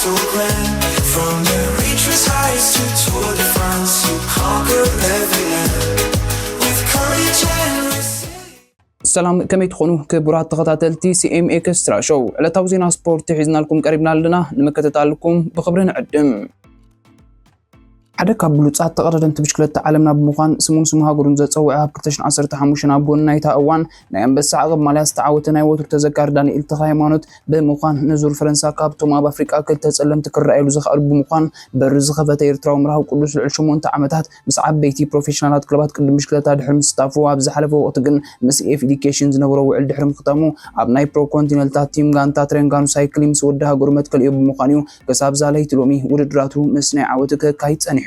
From the reaches highest to Tour de France, you conquer every land with courage and resilience. ሰላም፣ ከመይ ትኾኑ ክቡራት ተኸታተልቲ C M Extra Show? ዕለታዊ ዜና ስፖርት ሒዝናልኩም ቀሪብና ኣለና። ንምክትታልኩም ብኽብሪ ንዕድም። ሓደ ካብ ብሉጻት ተቐዳደምቲ ብሽክለታ ዓለምና ብምዃን ስሙን ስሙ ሃገሩን ዘጸውዐ፣ ኣብ ክልተ ሽሕን ዓሰርተ ሓሙሽተን ኣብ ጎኒ ናይታ እዋን ናይ ኣንበሳ ዓቐብ ማልያ ዝተዓወተ ናይ ወትሩ ተዘካሪ ዳንኤል ተኽለሃይማኖት ብምዃን ንዙር ፈረንሳ ካብቶም ኣብ ኣፍሪቃ ክልተ ጸለምቲ ክረኣየሉ ዝኽኣሉ ብምዃን በሩ ዝኸፈተ ኤርትራዊ መርሃዊ ቅዱስ ልዕሊ ሸሞንተ ዓመታት ምስ ዓበይቲ ፕሮፌሽናላት ክለባት ቅድም ብሽክለታ ድሕሪ ምስታፉ ኣብ ዝሓለፈ ወቕቲ ግን ምስ ኤፍ ዲ ኬ ሽን ዝነበሮ ውዕል ድሕሪ ምኽታሙ ኣብ ናይ ፕሮ ኮንቲነንታል ቲም ጋንታ ትሬንጋኑ ሳይክሊንግ ምስ ወዲ ሃገሩ መትከሊኡ ብምዃን እዩ ክሳብ ዛለይቲ ሎሚ ውድድራቱ ምስ ናይ ዓወት ከካይድ ጸኒሑ።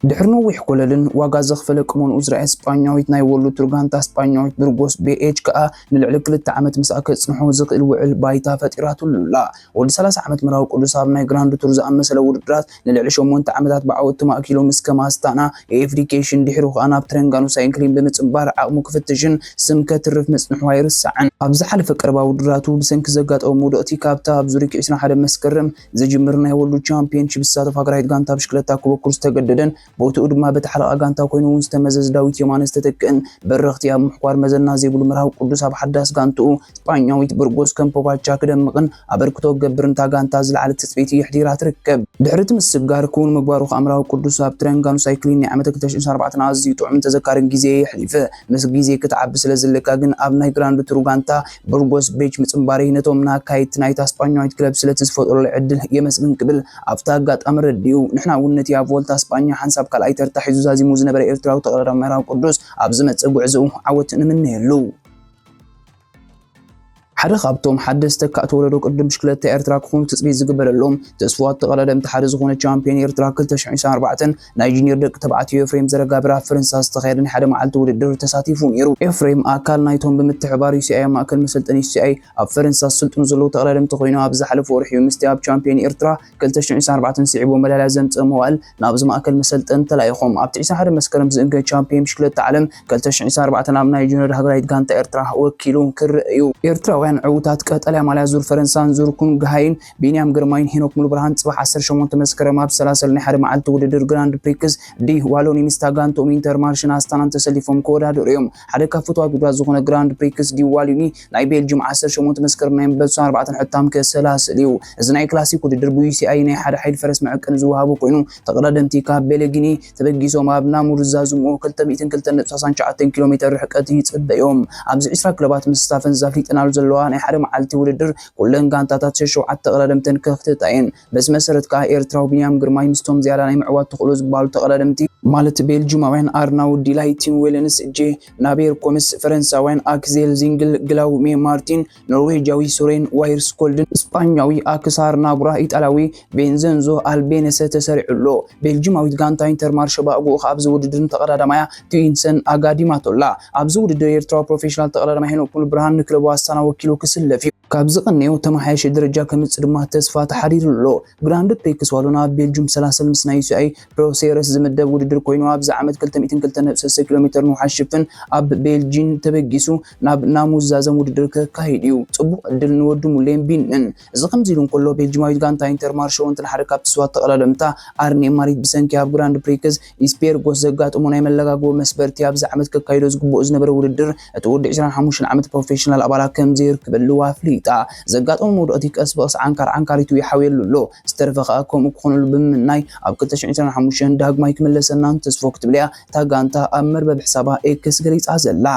ድሕሪ ነዊሕ ኮለልን ዋጋ ዘኽፈለ ቅመንኡ ዝረኣየ ስጳኛዊት ናይ ወርልድ ቱር ጋንታ ስጳኛዊት ብርጎስ ቤ ኤች ከኣ ንልዕሊ ክልተ ዓመት ምስኣ ከጽንሖ ዝኽእል ውዕል ባይታ ፈጢራትሉ ኣላ። ወዲ ሰላሳ ዓመት መርሃዊ ቅዱስ ኣብ ናይ ግራንድ ቱር ዝኣመሰለ ውድድራት ንልዕሊ ሸሞንተ ዓመታት ብዓወት ተማእኪሉ ምስ ከማስታና ኤፍ ዲ ኬ ሽን ድሕሩ ከኣ ናብ ትረንጋኑ ሳይክሊንግ ብምጽንባር ዓቕሙ ክፍትሽን ስም ከትርፍ ምጽንሑ ኣይርሳዕን። ኣብ ዝሓለፈ ቀረባ ውድድራቱ ብሰንኪ ዘጋጠሞ መውደቕቲ ካብታ ኣብ ዙሪክ ዕስራን ሓደን መስከረም ዝጅምር ናይ ወርልድ ቻምፒየንሺፕ ዝሳተፍ ሃገራዊት ጋንታ ብሽክለታ ክበኩር ዝተገደደን ቦትኡ ድማ በቲ ሓለቓ ጋንታ ኮይኑ እውን ዝተመዘዝ ዳዊት የማነ ዝተተክእን በረኽቲ ኣብ ምሕኳር መዘና ዘይብሉ መርሃዊ ቅዱስ ኣብ ሓዳስ ጋንትኡ ስጳኛዊት ብርጎስ ከም ፖጋቻ ክደምቕን ኣበርክቶ ክገብርን እታ ጋንታ ዝለዓለ ትጽቢት የሕዲራ ትርከብ። ድሕሪ እቲ ምስግጋር ክውን ምግባሩ ከኣ መርሃዊ ቅዱስ ኣብ ትረንጋኑ ሳይክሊን ናይ ዓመት ክልተ ሽሕን ኣርባዕተን ኣዝዩ ጥዑምን ተዘካርን ግዜ የሕሊፈ። ምስ ግዜ ክትዓቢ ስለ ዘለካ ግን ኣብ ናይ ግራንድ ቱር ጋንታ ብርጎስ ቤች ምጽንባረይ ነቶም ንኣካየድቲ ናይታ ስጳኛዊት ክለብ ስለቲ ዝፈጠሩለይ ዕድል የመስግን ክብል ኣብቲ ኣጋጣሚ ረዲኡ። ንሕና እውን ነቲ ኣብ ቮልታ ስጳኛ ሓንሳብ ካልኣይ ተርታ ሒዙ ዛዚሙ ዝነበረ ኤርትራዊ ተቐዳዳሚ መርሃዊ ቅዱስ ኣብ ዝመጽእ ጉዕዞኡ ዓወት ንምነየሉ። ሓደ ካብቶም ሓደስቲ ተካእቲ ወለዶ ቅድም ብሽክለታ ኤርትራ ክኾኑ ትጽቢት ዝግበረሎም ተስፍዋት ተቐዳደምቲ ሓደ ዝኾነ ቻምፒዮን ኤርትራ ክልተ ሽሕን ዕስራን ኣርባዕተን ናይ ጁኒየር ደቂ ተባዕትዮ ኤፍሬም ዘረጋብር ኣብ ፈረንሳ ዝተኻየደ ናይ ሓደ መዓልቲ ውድድር ተሳቲፉ ነይሩ። ኤፍሬም ኣካል ናይቶም ብምትሕባር ዩ ሲ ኣይ ኣብ ማእከል መሰልጠኒ ዩ ሲ ኣይ ኣብ ፈረንሳ ዝስልጥኑ ዘለዉ ተቐዳደምቲ ኮይኑ ኣብ ዝሓለፈ ወርሒ ዩ ምስቲ ኣብ ቻምፒዮን ኤርትራ ክልተ ሽሕን ዕስራን ኣርባዕተን ስዒቡ መዳልያ ዘምጽእ መዋእል ናብዚ ማእከል መሰልጠኒ ተላኢኾም። ኣብቲ ዕስራን ሓደን መስከረም ዝእንገድ ቻምፒዮን ብሽክለታ ዓለም ክልተ ሽሕን ዕስራን ኣርባዕተን ኣብ ናይ ጁኒየር ሃገራዊት ጋንታ ኤርትራ ወኪሉ ክርእ እዩ። ኤርትራውያን ዕዉታት ቀጠልያ ማልያ ዙር ፈረንሳን ዙር ኩንግሃይን ቢንያም ግርማይን ሄኖክ ሙሉብርሃን ጽባሕ ዓሰርተ ሸሞንተ መስከረም ኣብ ዝሰላሰል ናይ ሓደ መዓልቲ ውድድር ግራንድ ፕሪክስ ዲ ዋሎኒ ምስታ ጋንትኦም ኢንተርማርሽን ኣስታናን ተሰሊፎም ክወዳደሩ እዮም። ሓደ ካብ ፍትዋት ውድድራት ዝኾነ ግራንድ ፕሪክስ ዲ ዋሎኒ ናይ ቤልጅም ዓሰርተ ሸሞንተ መስከረም ናይ ኣንበሳ ኣርባዕተን ሕታም ከሰላስል እዩ። እዚ ናይ ክላሲክ ውድድር ብ ዩ ሲ ኣይ ናይ ሓደ ሓይሊ ፈረስ መዐቀኒ ዝወሃቦ ኮይኑ ተቐዳደምቲ ካብ ቤለጊኒ ተበጊሶም ኣብ ናሙር ዝዛዝምዎ ክልተ ሚእትን ክልተን ነጥቢ ሰላሳን ትሽዓተን ኪሎ ሜተር ርሕቀት ይጽበዮም። ኣብዚ ዕስራ ክለባት ምስታፈን ዘፍሊጠናሉ ዘለዋ ናይ ሓደ መዓልቲ ውድድር ኩለን ጋንታታት ሸሸውዓተ ተቐዳደምተን ክኽትታ እየን። በዚ መሰረት ከኣ ኤርትራዊ ቢንያም ግርማይ ምስቶም ዝያዳ ናይ ምዕዋት ተኽእሎ ዝበሃሉ ተቐዳደምቲ ማለት ቤልጅማውያን ኣርናውድ ዲላይ፣ ቲም ዌለንስ፣ ጄ ናቤር ኮምስ፣ ፈረንሳውያን ኣክዜል ዚንግል፣ ግላውሜ ማርቲን፣ ኖርዌጃዊ ሶሬን ዋይርስኮልድን፣ ስጳኛዊ ኣክሳር ናቡራ፣ ኢጣልያዊ ቬንዘንዞ ኣልቤነሰ ተሰሪዑ ኣሎ። ቤልጅማዊት ጋንታ ኢንተርማርሸ ብኣግኡ ከኣ ኣብዚ ውድድር ንተቐዳዳማያ ትዊንሰን ኣጋዲማቶ ኣላ። ኣብዚ ውድድር ኤርትራዊ ፕሮፌሽናል ተቐዳዳማይ ሄኖክ ሙሉብርሃን ንክለቡ ኣስታና ወኪሉ ክስለፍ እዩ። ካብ ዝቐነዮ ተመሓየሸ ደረጃ ከምጽእ ድማ ተስፋ ተሓዲሩ ኣሎ። ግራንድ ፕሪክስ ዋሎና ኣብ ቤልጅም ሰላሰል ምስ ናይ ዩ ሲ ኣይ ፕሮ ሴሪስ ዝምደብ ውድድር ኮይኑ ኣብዚ ዓመት ክልተ ሚእትን ክልተን ነጥቢ ሰለስተ ኪሎ ሜተር ንውሓት ሽፍን ኣብ ቤልጂን ተበጊሱ ናብ ናሙዝ ዝዛዘም ውድድር ከካይድ እዩ። ጽቡቕ ዕድል ንወዲ ሙሌን ቢንን። እዚ ከምዚ ኢሉ እንከሎ ቤልጅማዊት ጋንታ ኢንተርማርሸ እውን እቲ ሓደ ካብቲ ስዋት ተቐዳደምታ ኣርኔ ማሪት ብሰንኪ ኣብ ግራንድ ፕሪክስ ኢስፔርጎስ ዘጋጠሞ ናይ መለጋግቦ መስበርቲ ኣብዚ ዓመት ከካይዶ ዝግብኦ ዝነበረ ውድድር እቲ ወዲ ዕስራን ሓሙሽተን ዓመት ፕሮፌሽናል ኣባላ ከም ዘይርከበሉ ኣፍሊጣ። ዘጋጠሞ መውደቕቲ ቀስ ብቐስ ዓንካር ዓንካሪቱ ይሓውየሉ ኣሎ። ዝተረፈ ከኣ ከምኡ ክኾነሉ ብምምናይ ኣብ ክልተ ሽሕን ዕስራን ሓሙሽተን ዳግማይ ክምለሰና ንተስፎ ክትብል እያ እታ ጋንታ ኣብ መርበብ ሕሳባ ኤክስ ገሊጻ ዘላ።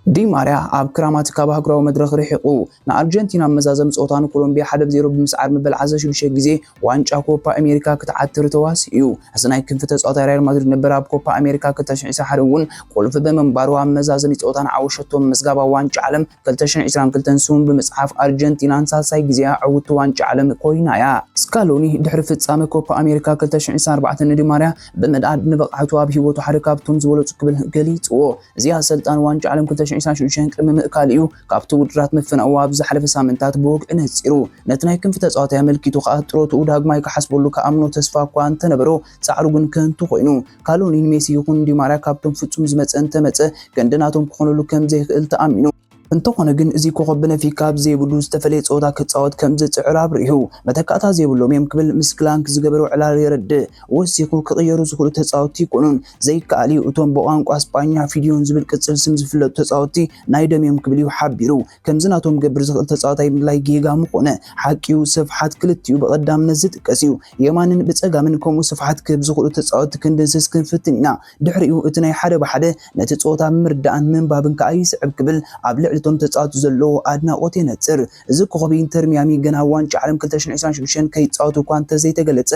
ዲ ማርያ ኣብ ክራማት ካብ ኣህጉራዊ መድረኽ ርሒቑ። ንኣርጀንቲና ኣብ መዛዘሚ ጸወታ ንኮሎምቢያ ሓደ ብ ዜሮ ብምስዓር መበል ዓሰርተ ሽዱሽተ ግዜ ዋንጫ ኮፓ ኣሜሪካ ክትዓትር ተዋሲኡ እዩ። እዚ ናይ ክንፊ ተጻዋታይ ሪያል ማድሪድ ነበር ኣብ ኮፓ ኣሜሪካ ክልተ ሽሕን ዕስራን ሓደ እውን ቁልፊ ብምንባሩ ኣብ መዛዘሚ ጸወታ ንዓወት ሸቶ ምምዝጋብ ኣብ ዋንጫ ዓለም ክልተ ሽሕን ዕስራን ክልተን ስሙ ብምጽሓፍ ኣርጀንቲናን ሳልሳይ ግዜኣ ዕውቲ ዋንጫ ዓለም ኮይና እያ። ስካሎኒ ድሕሪ ፍጻመ ኮፓ ኣሜሪካ ክልተ ሽሕን ዕስራን ኣርባዕተን ንዲ ማርያ ብምንኣድ ንብቕዓቱ ኣብ ህይወቱ ሓደ ካብቶም ዝበለጹ ክብል ገሊጽዎ። እዚ ኣሰልጣኒ ዋንጫ ዓለም ክልተ ሽሕን ዕስራን ሽዱሽተን ቅድሚ ምእካሉ እዩ ካብቲ ውድድራት ምፍናው ኣብ ዝሓለፈ ሳምንታት ብወግዒ ነጺሩ። ነቲ ናይ ክንፊ ተጻዋታይ ኣመልኪቱ ከኣ ጥሮትኡ ዳግማይ ክሓስበሉ ክኣምኖ ተስፋ እኳ እንተነበሮ ጻዕሩ ግን ከንቱ ኮይኑ። ካሎኒን ሜሲ ይኹን ዲ ማርያ ካብቶም ፍጹም ዝመጸ እንተመጸ ክንዲ ናቶም ክኾነሉ ከም ዘይክእል ተኣሚኑ። እንተኾነ ግን፣ እዚ ኮኸብ በነፊካ ኣብ ዘይብሉ ዝተፈለየ ጸወታ ክጻወት ከም ዝጽዕር ኣብሪሁ። መተካእታ ዘይብሎም እዮም ክብል ምስ ክላንክ ዝገበሮ ዕላል የረድእ። ወሲኹ፣ ክቕየሩ ዝኽእሉ ተጻወትቲ ኣይኮኑን። ዘይከኣል እዩ። እቶም ብቋንቋ ስጳኛ ፊድዮን ዝብል ቅጽል ስም ዝፍለጡ ተጻወትቲ ናይ ደም እዮም ክብል እዩ ሓቢሩ። ከምዚ ናቶም ገብር ዝኽእል ተጻዋታይ ምድላይ ጌጋ ምኾነ። ሓቂኡ፣ ስፍሓት ክልቲኡ ብቐዳምነት ዝጥቀስ እዩ። የማንን ብጸጋምን ከምኡ ስፍሓት ክህብ ዝኽእሉ ተጻወትቲ ክንድንስስ ክንፍትን ኢና። ድሕሪኡ እቲ ናይ ሓደ ብሓደ ነቲ ጸወታ ምርዳእን ምንባብን ከኣ ይስዕብ ክብል ኣብ ልዕሊ እቶም ተጻወትቲ ዘለዎ ኣድናቖት የነጽር። እዚ ኮኸብ ኢንተር ሚያሚ ገና ኣብ ዋንጫ ዓለም ክልተ ሽሕን ዕስራን ሽዱሽተን ከይጻወት እኳ እንተዘይተገለጸ፣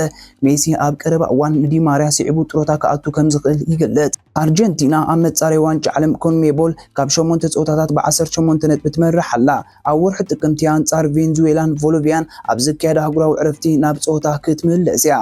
ሜሲ ኣብ ቀረባ እዋን ንዲማርያ ስዒቡ ጥሮታ ክኣቱ ከም ዝኽእል ይገልጽ። ኣርጀንቲና ኣብ መጻረይ ዋንጫ ዓለም ኮንሜቦል ካብ ሸሞንተ ጸወታታት ብዓሰርተ ሸሞንተ ነጥቢ ትመርሕ ኣላ። ኣብ ወርሒ ጥቅምቲ ኣንጻር ቬንዙዌላን ቦሎቪያን ኣብ ዝካየድ ኣህጉራዊ ዕረፍቲ ናብ ጸወታ ክትምለስ እያ።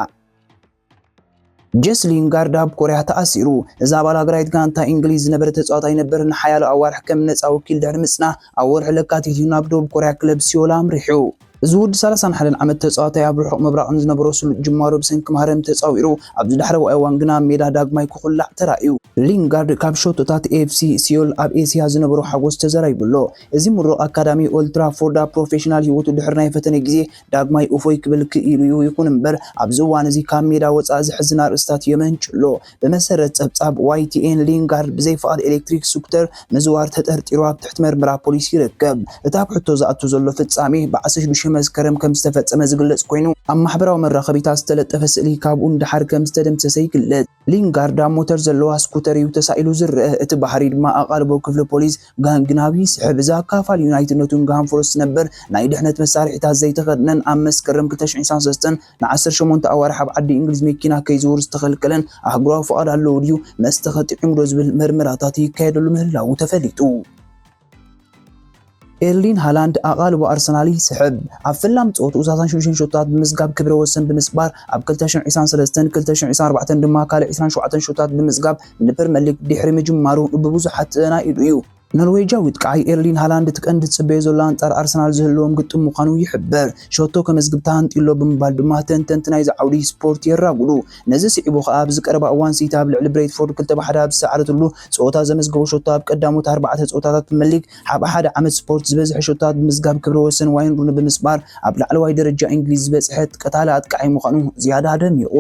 ጀስ ሊንጋርድ ኣብ ኮርያ ተኣሲሩ። እዚ ኣባል ሃገራዊት ጋንታ እንግሊዝ ዝነበረ ተጻዋታይ ነበር ንሓያሎ ኣዋርሕ ከም ነጻ ወኪል ድሕሪ ምጽናሕ፣ ኣብ ወርሒ ለካቲት እዩ ናብ ደቡብ ኮርያ ክለብ ሲዮል ኣምሪሑ። እዚ ወዲ ሰላሳን ሓደን ዓመት ተጻዋታይ ኣብ ርሑቕ ምብራቕ ንዝነበሮ ስሉጥ ጅማሮ ብሰንኪ ማህረም ተጻዊሩ፣ ኣብ ዝዳሕረዋይ እዋን ግና ኣብ ሜዳ ዳግማይ ክኹላዕ ተራእዩ። ሊንጋርድ ካብ ሸቶታት ኤፍሲ ሲዮል ኣብ ኤስያ ዝነበሮ ሓጎስ ተዘራሪቡ ኣሎ። እዚ ምሩቕ ኣካዳሚ ኦልድ ትራፎርድ ኣብ ፕሮፌሽናል ህይወቱ ድሕሪ ናይ ፈተነ ግዜ ዳግማይ እፎይ ክብል ክኢሉ እዩ። ይኹን እምበር፣ ኣብዚ እዋን እዚ ካብ ሜዳ ወጻኢ ዘሕዝን ኣርእስታት የመንጭ ኣሎ። ብመሰረት ጸብጻብ ዋይቲኤን፣ ሊንጋርድ ብዘይ ፍቓድ ኤሌክትሪክ ስኩተር ምዝዋር ተጠርጢሩ ኣብ ትሕቲ መርመራ ፖሊስ ይርከብ። እቲ ኣብ ሕቶ ዝኣቱ ዘሎ ፍጻሜ ብዓሰርተ ሽዱሽተ መስከረም ከም ዝተፈጸመ ዝግለጽ ኮይኑ፣ ኣብ ማሕበራዊ መራኸቢታት ዝተለጠፈ ስእሊ ካብኡ ንደሓር ከም ዝተደምሰሰ ይግለጽ። ሊንጋርድ ኣብ ሞተር ዘለዋ ስኩተር እዩ ተሳኢሉ ዝረአ። እቲ ባህሪ ድማ ኣቓልቦ ክፍሊ ፖሊስ ጋንግናብ ይስሕብ። እዚ ኣካፋሊ ዩናይትድ ኖቲንግሃም ፎረስት ነበር ናይ ድሕነት መሳርሒታት ዘይተኸድነን ኣብ መስከረም ክልተ ሽሕን ዕስራን ሰለስተን ንዓሰርተ ሸሞንተ ኣዋርሕ ኣብ ዓዲ እንግሊዝ መኪና ከይዝውር ዝተኸልከለን ኣህጉራዊ ፍቓድ ኣለዎ ድዩ፣ መስተ ከጥዒሙ ዶ ዝብል መርመራታት ይካየደሉ ምህላዉ ተፈሊጡ። ኤርሊን ሃላንድ ኣቓልቦ ኣርሰናል ይስሕብ። ኣብ ፈላም ጸወትኡ ሰላሳን ሽዱሽተን ሾታት ብምዝጋብ ክብረ ወሰን ብምስባር፣ ኣብ ክልተ ሽሕን ዕስራን ሰለስተን ክልተ ሽሕን ዕስራን ኣርባዕተን ድማ ካልእ ዕስራን ሸውዓተን ሾታት ብምዝጋብ ንፕሪምየር ሊግ ድሕሪ ምጅማሩ ብብዙሓት ተናኢዱ እዩ። ኖርዌጃዊ ኣጥቃዓይ ኤርሊን ሃላንድ እቲ ቀንዲ ዝጽበዮ ዘሎ ኣንጻር ኣርሰናል ዝህልዎም ግጥም ምዃኑ ይሕበር። ሸቶ ከመዝግብ ተሃንጥዩ ኣሎ ብምባል ድማ ተንተንቲ ናይዚ ዓውዲ ስፖርት የራጉዱ። ነዚ ስዒቡ ከኣ ኣብዚ ቀረባ እዋን ሲቲ ኣብ ልዕሊ ብሬትፎርድ ክልተ ብ ሓደ ኣብ ዝሰዓረትሉ ጸወታ ዘመዝገቦ ሸቶ ኣብ ቀዳሞት ኣርባዕተ ጸወታታት ፕሪምየር ሊግ ኣብ ሓደ ዓመት ስፖርት ዝበዝሐ ሸቶታት ብምዝጋብ ክብረ ወሰን ዋይን ሩኒ ብምስባር ኣብ ላዕለዋይ ደረጃ እንግሊዝ ዝበጽሐ ቀታሊ ኣጥቃዓይ ምዃኑ ዝያዳ ኣደሚቑ።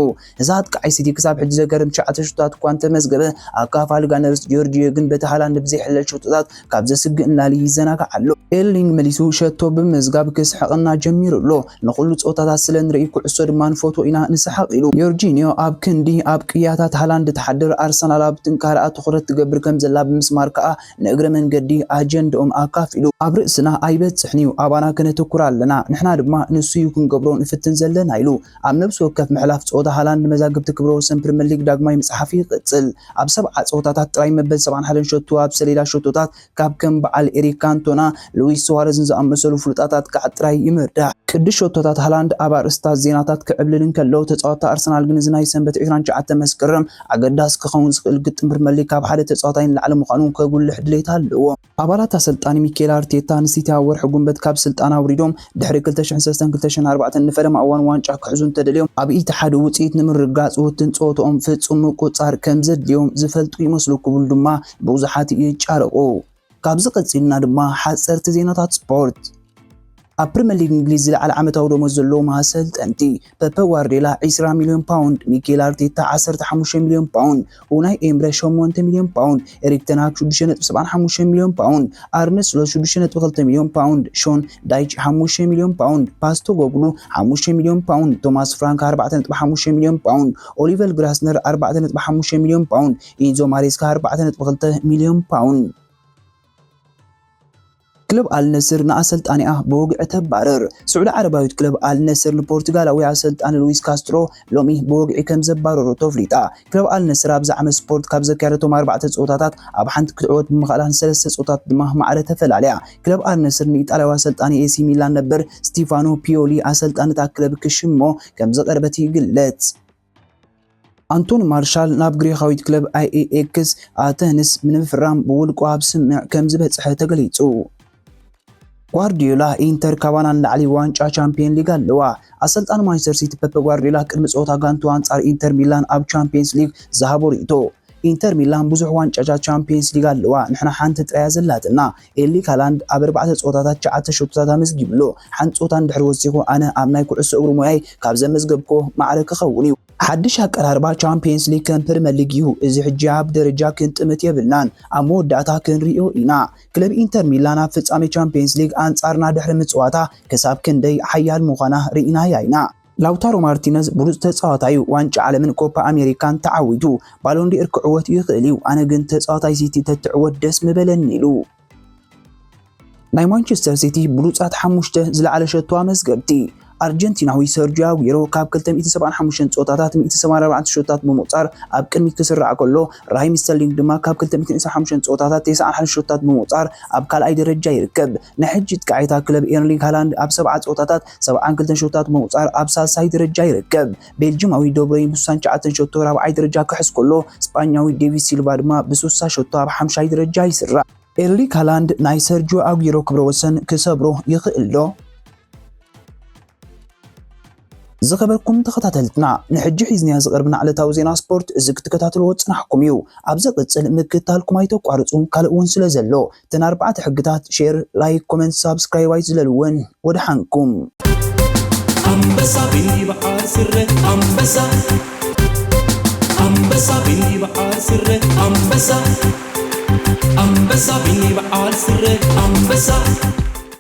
እዚ ኣጥቃዓይ ሲቲ ክሳብ ሕጂ ዘገርም ትሽዓተ ሸቶታት እኳ እንተመዝገበ፣ ኣካፋሊ ጋነርስ ጆርጂዮ ግን በቲ ሃላንድ ብዘይሕለል ሸቶታት ካብ ዘስግእ ንላዕሊ ይዘናጋዕ ኣሎ። ኤርሊንግ መሊሱ ሸቶ ብምምዝጋብ ክስሕቐና ጀሚሩ ኣሎ። ንኹሉ ጸወታታት ስለ ንርኢ፣ ኩዕሶ ድማ ንፈትዎ ኢና ንስሓቕ ኢሉ። ዮርጂኒዮ ኣብ ክንዲ ኣብ ቅያታት ሃላንድ ትሓድር፣ ኣርሰናል ኣብ ጥንካረኣ ትኹረት ትገብር ከም ዘላ ብምስማር ከኣ ንእግረ መንገዲ ኣጀንድኦም ኣካፊሉ። ኣብ ርእስና ኣይበጽሕን እዩ፣ ኣባና ከነተኩር ኣለና፣ ንሕና ድማ ንሱ እዩ ክንገብሮ ንፍትን ዘለና ኢሉ። ኣብ ነብሲ ወከፍ ምሕላፍ ጸወታ ሃላንድ መዛግብቲ ክብረ ወሰን ፕሪምየር ሊግ ዳግማይ ምጽሓፍ ይቕጽል። ኣብ ሰብዓ ጸወታታት ጥራይ መበል ሰብዓን ሓደን ሸቶ ኣብ ሰሌዳ ሸቶታት ካብ ከም በዓል ኤሪክ ካንቶና፣ ሉዊስ ሱዋረዝን ዝኣመሰሉ ፍሉጣት ኣጥቃዕቲ ጥራይ ይምርዳሕ። ቅዲ ሸቶታት ሃላንድ ኣብ ኣርእስታት ዜናታት ክዕብልል እንከሎ፣ ተጻወትቲ ኣርሰናል ግን እዚ ናይ ሰንበት ዕስራን ትሽዓተን መስከረም ኣገዳሲ ክኸውን ዝኽእል ግጥም ፕሪምየር ሊግ ካብ ሓደ ተጻዋታይ ንላዕሊ ምዃኑ ከጉልሕ ድሌት ኣለዎ። ኣባላት ኣሰልጣኒ ሚኬል ኣርቴታ ንሲቲ ኣብ ወርሒ ጉንበት ካብ ስልጣን ኣውሪዶም፣ ድሕሪ ክልተ ሽሕን ሰለስተን ክልተ ሽሕን ኣርባዕተን ንፈለማ እዋን ዋንጫ ክሕዙ እንተደልዮም፣ ኣብ ኢትሓድ ውጽኢት ንምርግጋጽ ውጥን ጸወትኦም ፍጹም ምቁጽጻር ከም ዘድልዮም ዝፈልጡ ይመስሉ ክብሉ ድማ ብዙሓት ይጫረቑ። ካብዚ ቀጺልና ድማ ሓጸርቲ ዜናታት ስፖርት። ኣብ ፕሪምየር ሊግ እንግሊዝ ዝለዓለ ዓመታዊ ደሞዝ ዘለዎም ኣሰልጠንቲ፣ ፐፐ ጓርዲዮላ ዕስራ ሚልዮን ፓውንድ፣ ሚኬል ኣርቴታ ዓሰርተ ሓሙሽተ ሚልዮን ፓውንድ፣ ኡናይ ኤምረ ሸሞንተ ሚልዮን ፓውንድ፣ ኤሪክ ተን ሃግ ሽዱሽተ ነጥቢ ሰብዓን ሓሙሽተ ሚልዮን ፓውንድ፣ ኣርነ ስሎት ሽዱሽተ ነጥቢ ክልተ ሚልዮን ፓውንድ፣ ሾን ዳይች ሓሙሽተ ሚልዮን ፓውንድ፣ ፓስቶጎግሉ ሓሙሽተ ሚልዮን ፓውንድ፣ ቶማስ ፍራንክ ኣርባዕተ ነጥቢ ሓሙሽተ ሚልዮን ፓውንድ፣ ኦሊቨር ግራስነር ኣርባዕተ ነጥቢ ሓሙሽተ ሚልዮን ፓውንድ፣ ኢንዞ ማሬስካ ኣርባዕተ ነጥቢ ክልተ ሚልዮን ፓውንድ። ክለብ ኣል ነስር ንኣሰልጣኒኣ ብወግዒ ተባርር። ስዑዲ ዓረባዊት ክለብ ኣል ነስር ንፖርቱጋላዊ ኣሰልጣኒ ሉዊስ ካስትሮ ሎሚ ብወግዒ ከም ዘባረሮ ተፍሊጣ። ክለብ ኣል ነስር ኣብዚ ዓመት ስፖርት ካብ ዘካየደቶም ኣርባዕተ ጸወታታት ኣብ ሓንቲ ክትዕወት ብምኽኣላ፣ ንሰለስተ ጸወታት ድማ ማዕረ ተፈላልያ። ክለብ ኣል ነስር ንኢጣልያዊ ኣሰልጣኒ ኤሲ ሚላን ነበር ስቲፋኖ ፒዮሊ ኣሰልጣኒ እታ ክለብ ክሽሞ ከም ዝቐርበት ይግለጽ። ኣንቶኒ ማርሻል ናብ ግሪኻዊት ክለብ ኣይኤኤክስ ኣተንስ ንምፍራም ብውልቁ ኣብ ስምምዕ ከም ዝበጽሐ ተገሊጹ። ጓርዲዮላ፣ ኢንተር ካባና ንላዕሊ ዋንጫ ቻምፒየን ሊግ ኣለዋ። ኣሰልጣኒ ማንቸስተር ሲቲ ፐፕ ጓርዲዮላ ቅድሚ ጸወታ ጋንቱ ኣንጻር ኢንተር ሚላን ኣብ ቻምፒየንስ ሊግ ዝሃቦ ርእይቶ፣ ኢንተር ሚላን ብዙሕ ዋንጫታት ቻምፒየንስ ሊግ ኣለዋ፣ ንሕና ሓንቲ ጥራያ ዘላትና። ኤርሊንግ ሃላንድ ኣብ ኣርባዕተ ጸወታታት ትሽዓተ ሸቶታት ኣመዝጊብሎ። ሓንቲ ጸወታ እንድሕር ወሲኹ፣ ኣነ ኣብ ናይ ኩዕሶ እግሪ ሞያይ ካብ ዘመዝገብኮ ማዕረ ክኸውን እዩ። ሓድሽ ኣቀራርባ ቻምፒየንስ ሊግ ከም ፕሪመር ሊግ እዩ። እዚ ሕጂ ኣብ ደረጃ ክንጥምት የብልናን። ኣብ መወዳእታ ክንሪኦ ኢና። ክለብ ኢንተር ሚላን ኣብ ፍጻሜ ቻምፒየንስ ሊግ ኣንጻርና ድሕሪ ምጽዋታ ክሳብ ክንደይ ሓያል ምዃና ርኢናያ ኢና። ላውታሮ ማርቲነዝ ብሉጽ ተጻዋታይ እዩ። ዋንጫ ዓለምን ኮፓ ኣሜሪካን ተዓዊቱ። ባሎን ዲ'ር ክዕወት ይኽእል እዩ። ኣነ ግን ተጻዋታይ ሲቲ ተትዕወት ደስ ምበለኒ ኢሉ። ናይ ማንቸስተር ሲቲ ብሉጻት ሓሙሽተ ዝለዓለ ሸቶ ኣመዝገብቲ። ኣርጀንቲናዊ ሰርጂዮ ኣጉዌሮ ካብ ክልተ ሚእትን ሰብዓን ሓሙሽተን ጸወታታት ሚእትን ሰብዓን ኣርባዕተን ሸቶታት ብምቑጻር ኣብ ቅድሚት ክስራዕ ከሎ፣ ራሂም ስተርሊንግ ድማ ካብ ክልተ ሚእትን ዕስራን ሓሙሽተን ጸወታታት ተስዓን ሓደን ሸቶታት ብምቑጻር ኣብ ካልኣይ ደረጃ ይርከብ። ናይ ሕጂ ጥቃዒታ ክለብ ኤርሊንግ ሃላንድ ኣብ ሰብዓ ጸወታታት ሰብዓን ክልተን ሸቶታት ብምቑጻር ኣብ ሳልሳይ ደረጃ ይርከብ። ቤልጅማዊ ደብሮይን ብስሳን ትሽዓተን ሸቶ ራብዓይ ደረጃ ክሕዝ ከሎ፣ ስጳኛዊ ዴቪድ ሲልቫ ድማ ብስሳ ሸቶ ኣብ ሓምሻይ ደረጃ ይስራዕ። ኤርሊንግ ሃላንድ ናይ ሰርጂዮ ኣጉዌሮ ክብረ ወሰን ክሰብሮ ይኽእል ዶ? ዝኸበርኩም ተኸታተልትና፣ ንሕጂ ሒዝናዮ ዝቐርብና ዕለታዊ ዜና ስፖርት እዚ ክትከታተልዎ ዝጸናሕኩም እዩ። ኣብ ዝቕጽል ምክትታልኩም ኣይተቋርጹ፣ ካልእ እውን ስለ ዘሎ፣ እተን ኣርባዕተ ሕግታት ሼር፣ ላይክ፣ ኮመንት፣ ሳብስክራይብ ኣይትዝለልወን። ወደሓንኩም። ኣንበሳ ቢኒ በዓል ስረ ኣንበሳ ኣንበሳ ቢኒ በዓል ስረ ኣንበሳ ኣንበሳ ቢኒ በዓል ስረ ኣንበሳ